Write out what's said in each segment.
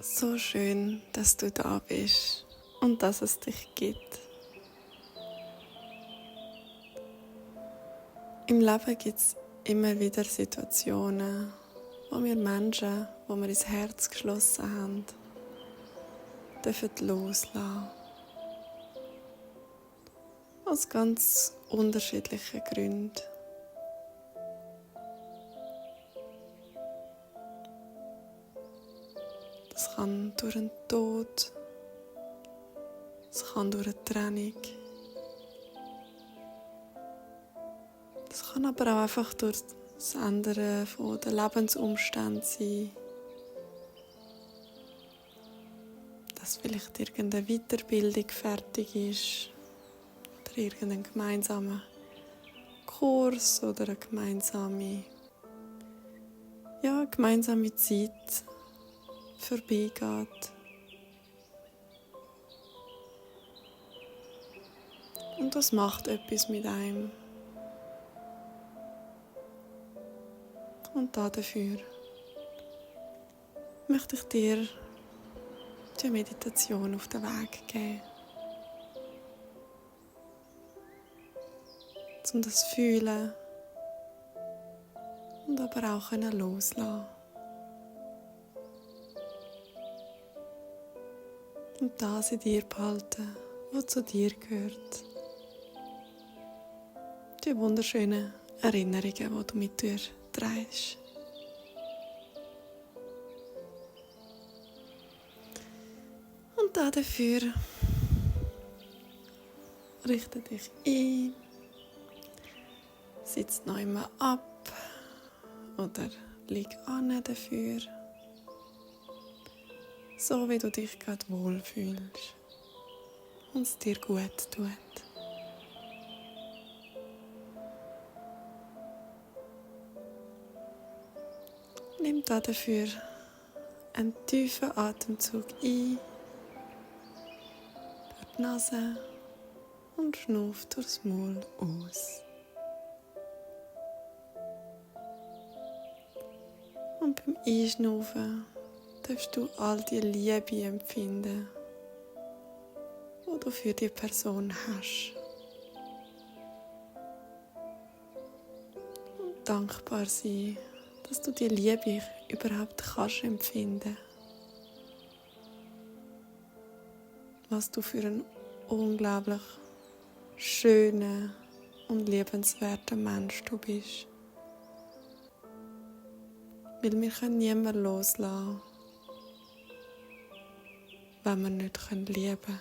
So schön, dass du da bist und dass es dich gibt. Im Leben gibt es immer wieder Situationen, wo wir Menschen, wo wir ins Herz geschlossen haben, dürfen loslassen. Aus ganz unterschiedlichen Gründen. Das kann durch einen Tod, es kann durch eine Trennung, das kann aber auch einfach durch das Ändern von den Lebensumständen sein. Dass vielleicht irgendeine Weiterbildung fertig ist oder irgendein gemeinsamer Kurs oder eine gemeinsame Zeit vorbeigeht. Und das macht etwas mit einem. Und dafür möchte ich dir die Meditation auf den Weg geben. Um das Fühlen und aber auch loslassen. Und das in dir behalten, was zu dir gehört. Die wunderschönen Erinnerungen, die du mit dir trägst. Und dafür richte dich ein, sitz noch immer ab oder lieg an dafür, so wie du dich gerade wohlfühlst und es dir gut tut. Nimm dafür einen tiefen Atemzug ein durch die Nase und schnuff durchs Maul aus. Und beim Einschnaufen darfst du all die Liebe empfinden, die du für die Person hast. Und dankbar sein, dass du die Liebe überhaupt kannst empfinden. Was du für einen unglaublich schönen und liebenswerten Mensch du bist. Weil wir können niemanden loslassen, wenn wir nicht lieben können.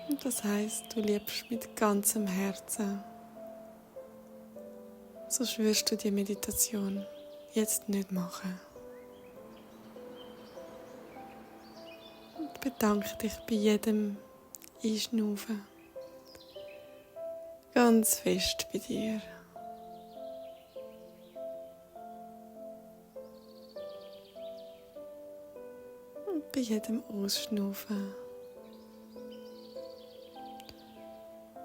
Und das heisst, du liebst mit ganzem Herzen. So wirst du die Meditation jetzt nicht machen. Und bedanke dich bei jedem Einschnaufen ganz fest bei dir. Und bei jedem Ausschnaufen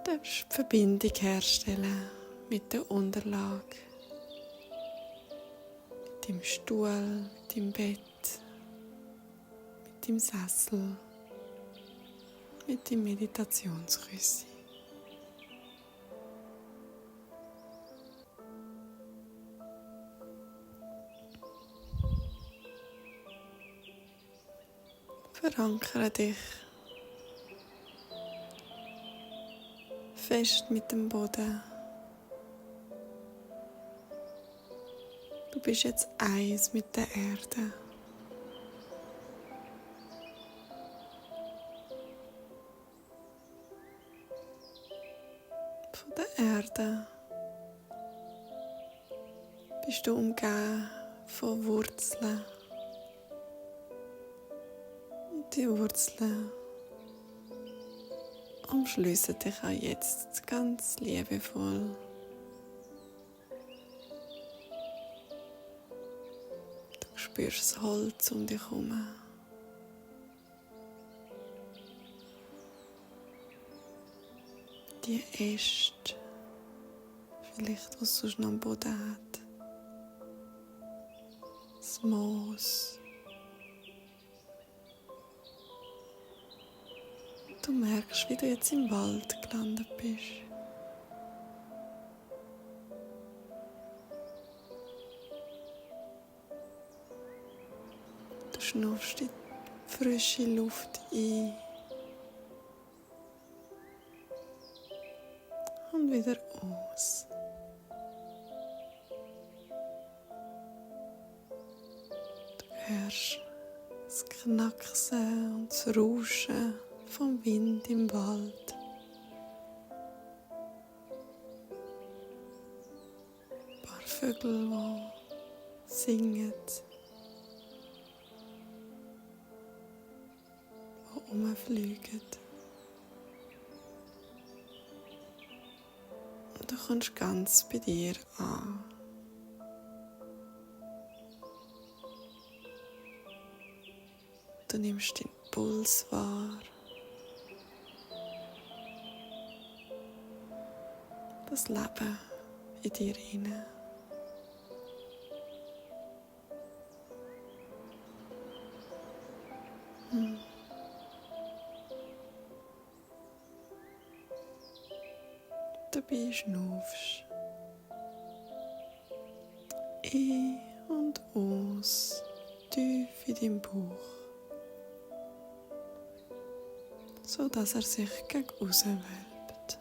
darfst du die Verbindung herstellen mit der Unterlage, mit dem Stuhl, mit dem Bett, mit dem Sessel, mit dem Meditationsküssi. Verankere dich fest mit dem Boden. Du bist jetzt eins mit der Erde. Von der Erde bist du umgeben von Wurzeln. Und die Wurzeln umschliessen dich auch jetzt ganz liebevoll. Du spürst das Holz um dich herum. Die Äste, vielleicht was sonst noch am Boden hat. Das das Moos. Du merkst, wie du jetzt im Wald gelandet bist. Du schnuffst die frische Luft ein und wieder aus. Du hörst das Knacksen und das Rauschen vom Wind im Wald. Ein paar Vögel, die singen, die rumfliegen. Und du kommst ganz bei dir an. Du nimmst deinen Puls wahr. Das Leben in dir hinein. Dabei schnaufst. Ein und aus, tief in deinem Bauch, so dass er sich gegen aussen wölbt.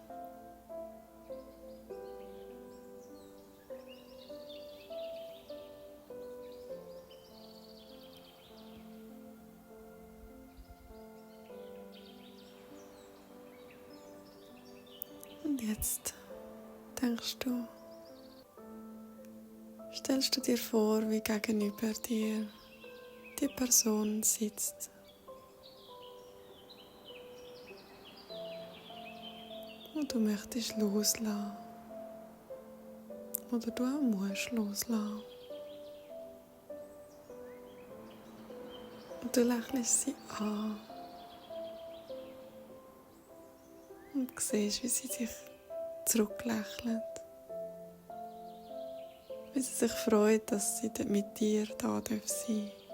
Und jetzt denkst du, stellst du dir vor, wie gegenüber dir die Person sitzt. Und du möchtest loslassen. Oder du auch musst loslassen. Und du lächelst sie an. Und siehst, wie sie dich zurücklächelt. Wie sie sich freut, dass sie mit dir da sein darf.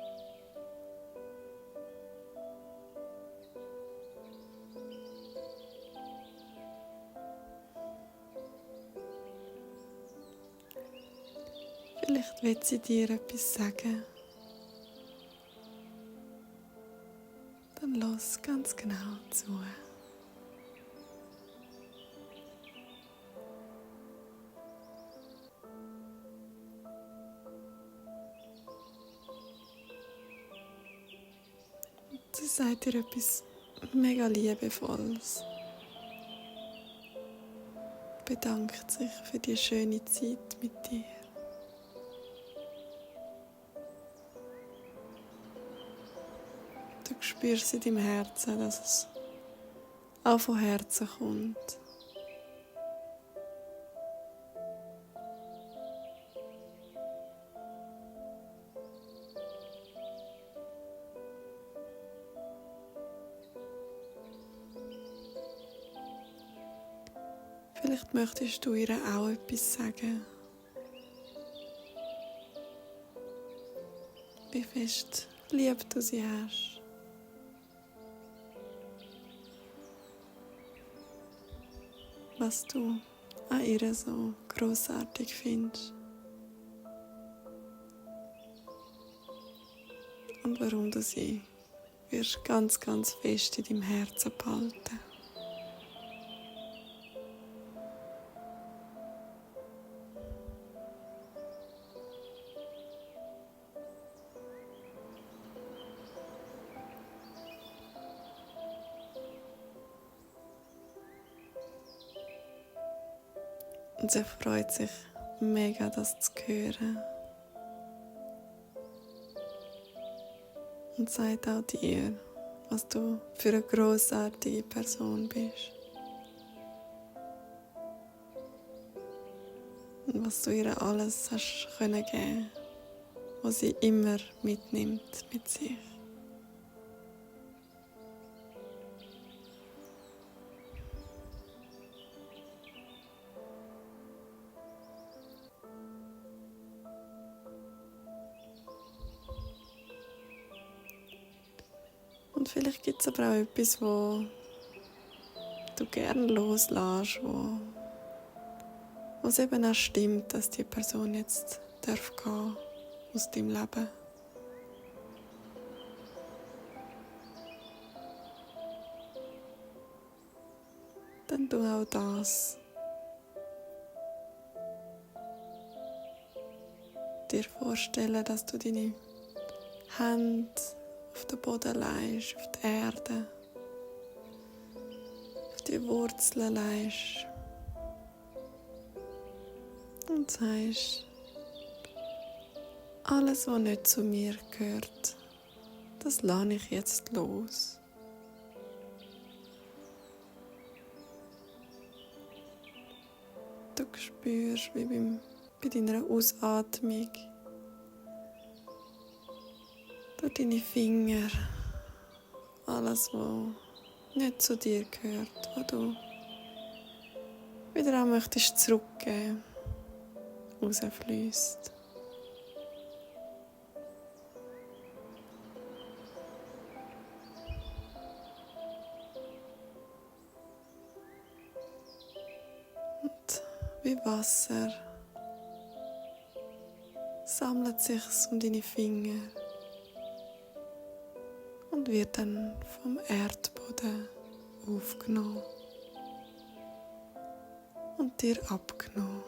Vielleicht will sie dir etwas sagen. Dann lass ganz genau zu. Sie sagt dir etwas mega Liebevolles. Bedankt sich für die schöne Zeit mit dir. Du spürst in deinem Herzen, dass es auch von Herzen kommt. Vielleicht möchtest du ihr auch etwas sagen. Wie fest lieb du sie hast. Was du an ihr so grossartig findest. Und warum du sie wirst ganz, ganz fest in deinem Herzen behalten. Und sie freut sich mega, das zu hören. Und sagt auch dir, was du für eine grossartige Person bist. Und was du ihr alles hast können geben, was sie immer mitnimmt mit sich. Und vielleicht gibt es aber auch etwas, wo du gerne loslässt, wo es eben auch stimmt, dass die Person jetzt darf gehen aus deinem Leben. Dann tu auch das. Dir vorstellen, dass du deine Hände auf den Boden legst, auf die Erde, auf die Wurzeln legst und sagst, alles, was nicht zu mir gehört, das lasse ich jetzt los. Du spürst, wie bei deiner Ausatmung durch deine Finger alles, was nicht zu dir gehört, was du wieder auch möchtest zurückgeben, rausfließt. Und wie Wasser sammelt sich's um deine Finger und wird dann vom Erdboden aufgenommen und dir abgenommen.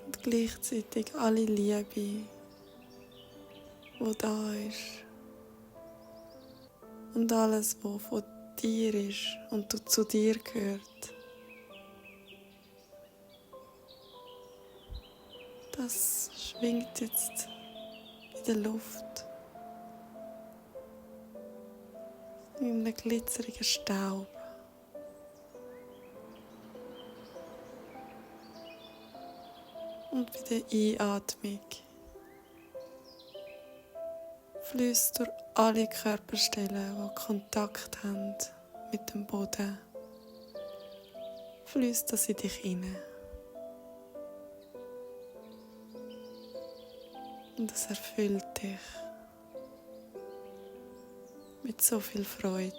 Und gleichzeitig alle Liebe, die da ist und alles, was von dir ist und du zu dir gehört, das schwingt jetzt in der Luft, in einem glitzerigen Staub. Und bei der Einatmung fließt durch alle Körperstellen, die Kontakt haben mit dem Boden, fließt das in dich hinein. Und es erfüllt dich mit so viel Freude,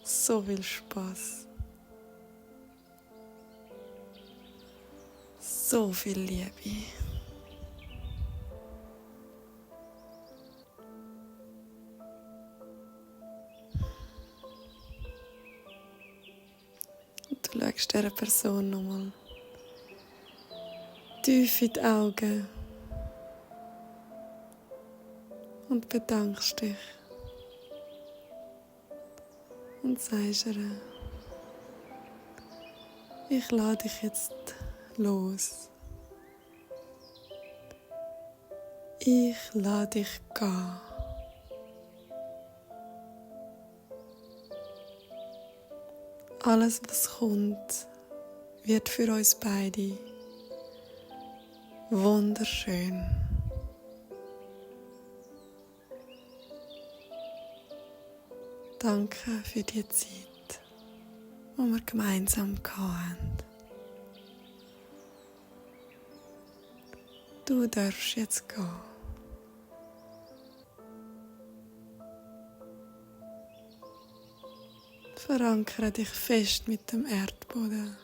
so viel Spaß, so viel Liebe. Und du schaust dieser Person nochmal tief in die Augen und bedankst dich und sagst ihr, ich lade dich jetzt los. Ich lade dich gehen. Alles, was kommt, wird für uns beide wunderschön. Danke für die Zeit, die wir gemeinsam hatten. Du darfst jetzt gehen. Verankere dich fest mit dem Erdboden,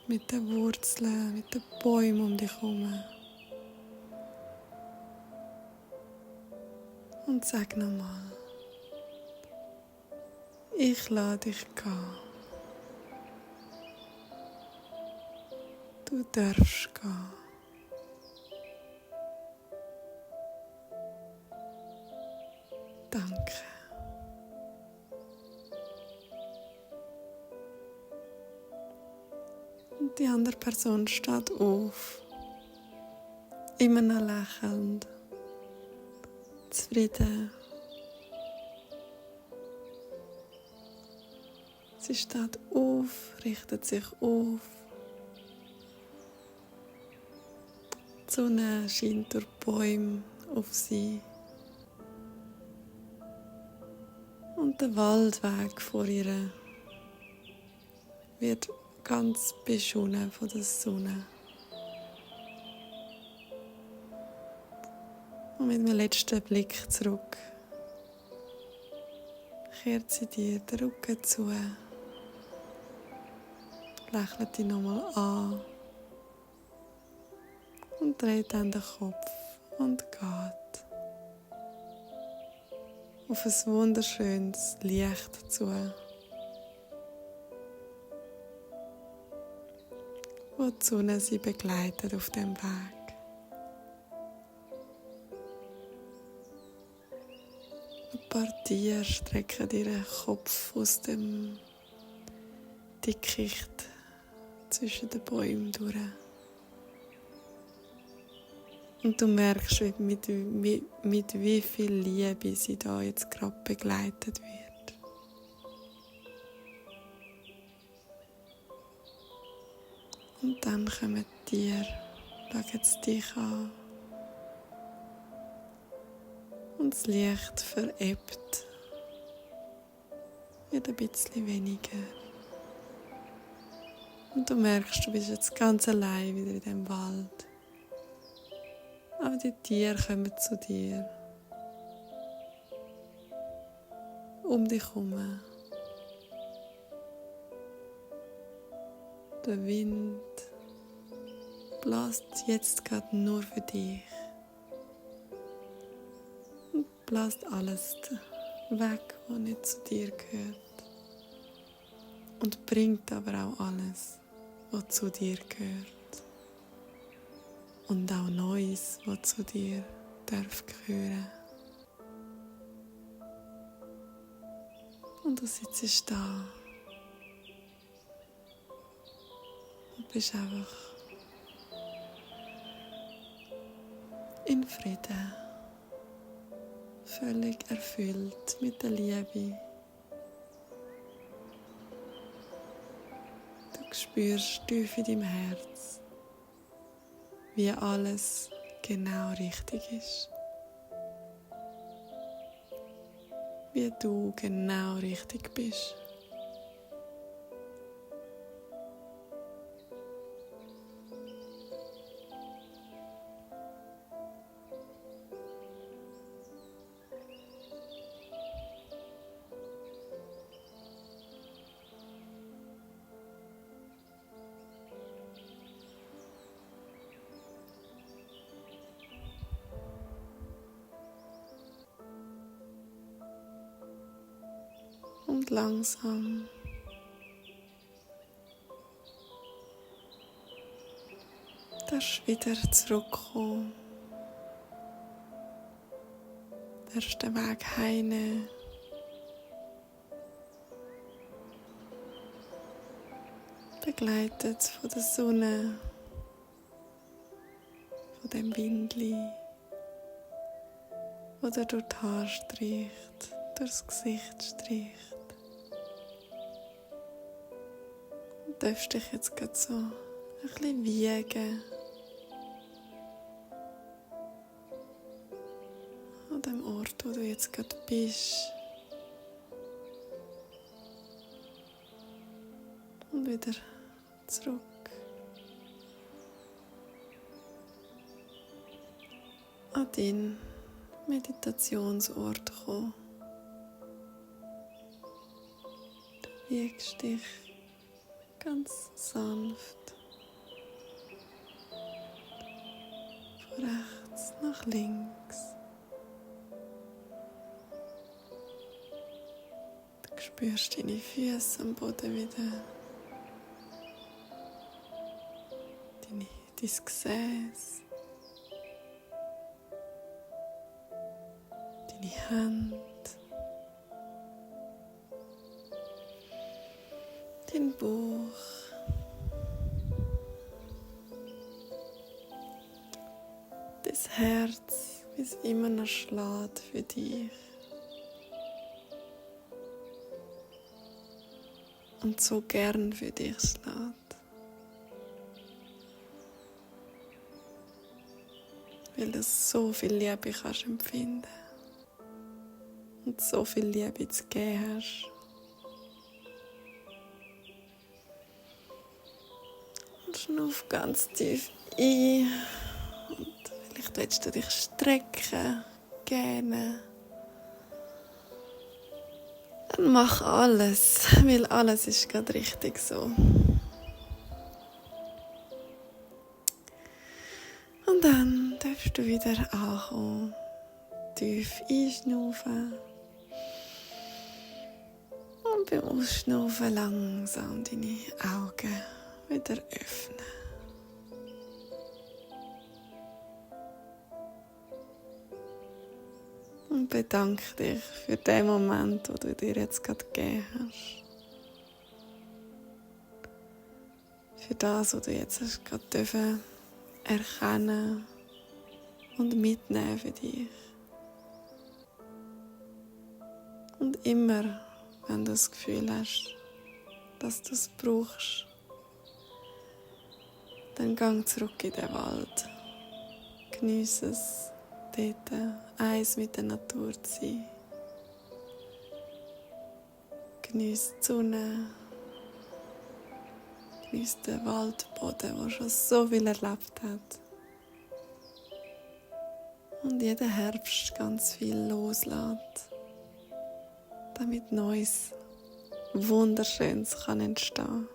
mit den Wurzeln, mit den Bäumen um dich herum. Und sag nochmal, ich lade dich gehen. Du darfst gehen. Danke. Und die andere Person steht auf, immer noch lächelnd, zufrieden. Sie steht auf, richtet sich auf. Die Sonne scheint durch die Bäume auf sie. Und der Waldweg vor ihr wird ganz beschonnen von der Sonne. Und mit einem letzten Blick zurück kehrt sie dir den Rücken zu, lächelt dich nochmal an und dreht dann den Kopf und geht auf ein wunderschönes Licht zu, wo die Sonne sie begleitet auf dem Weg. Ein paar Tiere strecken ihren Kopf aus dem Dickicht zwischen den Bäumen durch. Und du merkst, mit wie viel Liebe sie da jetzt gerade begleitet wird. Und dann kommen die Tiere, schauen sie dich an. Und das Licht verebbt, wird ein bisschen weniger. Und du merkst, du bist jetzt ganz allein wieder in diesem Wald. Aber die Tiere kommen zu dir. Um dich herum. Der Wind bläst jetzt gerade nur für dich. Und bläst alles weg, was nicht zu dir gehört. Und bringt aber auch alles, was zu dir gehört. Und auch Neues, was zu dir darf gehören. Und du sitzt da und bist einfach in Frieden, völlig erfüllt mit der Liebe. Du spürst tief in deinem Herz, wie alles genau richtig ist. Wie du genau richtig bist. Und langsam darfst du wieder zurückkommen. Darfst den Weg heimnehmen. Begleitet von der Sonne, von dem Windli, oder durch die Haare streicht, durchs Gesicht streicht. Du darfst dich jetzt gerade so ein bisschen wiegen. An dem Ort, wo du jetzt gerade bist. Und wieder zurück. An deinen Meditationsort kommen. Du wiegst dich ganz sanft von rechts nach links. Du spürst deine Füße am Boden wieder. Dein Gesäß. Deine Hand. Dein Bauch. Das Herz, wie es immer noch schlägt für dich. Und so gern für dich schlägt. Weil du so viel Liebe kannst empfinden. Und so viel Liebe zu geben hast. Schnuff ganz tief ein. Und vielleicht willst du dich strecken, gähnen. Dann mach alles, weil alles ist gerade richtig so. Und dann darfst du wieder ankommen, tief einschnaufen und beim Ausschnaufen langsam deine Augen wieder öffnen. Und bedanke dich für den Moment, den du dir jetzt gerade gegeben hast. Für das, was du jetzt hast gerade dürfen erkennen und mitnehmen für dich. Und immer, wenn du das Gefühl hast, dass du es brauchst, dann gang zurück in den Wald. Geniesse es, dort eins mit der Natur zu sein. Geniesse die Sonne. Geniesse den Waldboden, der schon so viel erlebt hat. Und jeden Herbst ganz viel loslässt, damit Neues, Wunderschönes kann entstehen.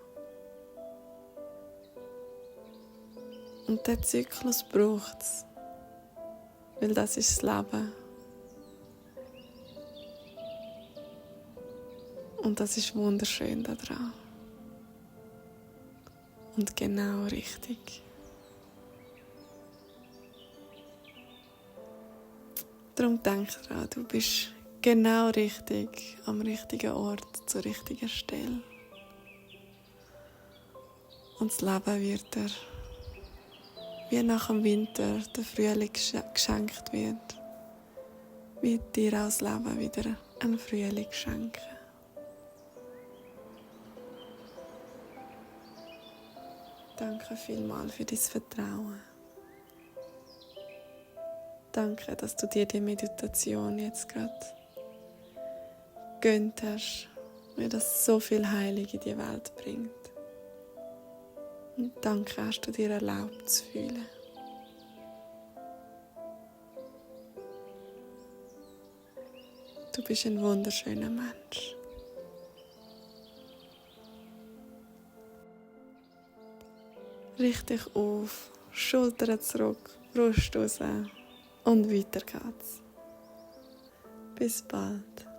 Und der Zyklus braucht es, weil das ist das Leben. Und das ist wunderschön daran. Und genau richtig. Darum denk dran, du bist genau richtig, am richtigen Ort, zur richtigen Stelle. Und das Leben wird dir, wie nach dem Winter der Frühling geschenkt wird, wird dir auch das Leben wieder einen Frühling schenken. Danke vielmals für dein Vertrauen. Danke, dass du dir die Meditation jetzt gerade gönnt hast, weil das so viel Heilung in die Welt bringt. Und danke, hast du dir erlaubt zu fühlen. Du bist ein wunderschöner Mensch. Richte dich auf, Schultern zurück, Brust raus und weiter geht's. Bis bald.